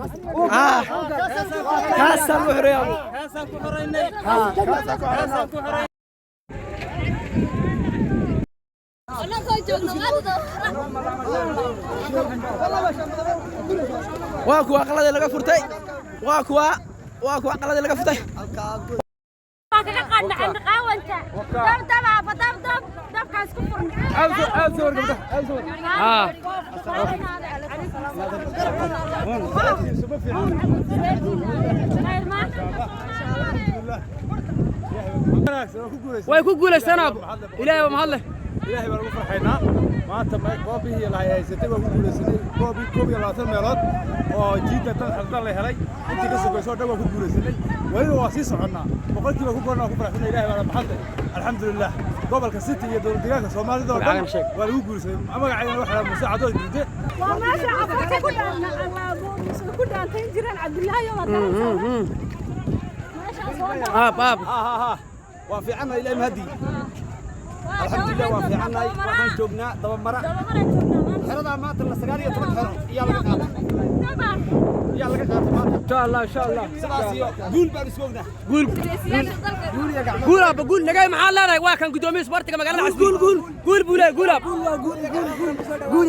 Ah, kaasaa lagu xoreeyay, aabo. Kaasaan ku xoraynay, kaasaan ku xoraynay. Annagoo joogno maanta. Waa kuwa aqaladii laga furtay, waa kuwa aqaladii laga furtay. Waan kaga qaadna candaqaawanta. Dab dab aaba, dab dab dabkaas ku furna. Ah. Khayr ma. Way ku guulaystaan, aabo. Ilaahay baa mahad leh. Ilaahay baan ugu farxaynaa. Maanta goobihii la haysatay waa ku guulaysanay. Goobii 21 meelood oo jiidda tan xaldan la helay, intii ka sokayso dhan waa ku guulaysanay. Weliba waa sii soconnaa, 100% ku korna. Waa ku faraxsanay. Ilaahay baana mahadle, alxamdulilah. Gobolka City iyo dowlad deegaanka Soomaalida oo dhan waa lagu guulaysaday. Magacaydana waxaa la Muuse Cadood Gurde. Waa meesha cafarta ku ku dhaantayn jireen, Cabdullaahi, waa garanaysaa meeshaas waa. Aab, aab. Waa fiicannahay, ilaahay mahadii. Alxamdulilah, waa fiicannahay. Waxaan joognaa Dabamara. Dabamaran joognaa maanta. Xeradaa maanta la 19 xero iyaa laga qaatay, iyaa laga qaatay maanta. Insha Allah, insha Allah. Sidaas iyo guul baan isku ognaa. Guul, guul, aabba, guul. Nagay, maxaa leedahay? Waa kan guddoomiye isboortiga magaalada Casbuur. Guul, guul, guul buu leeyahay. Guul, aab, guul.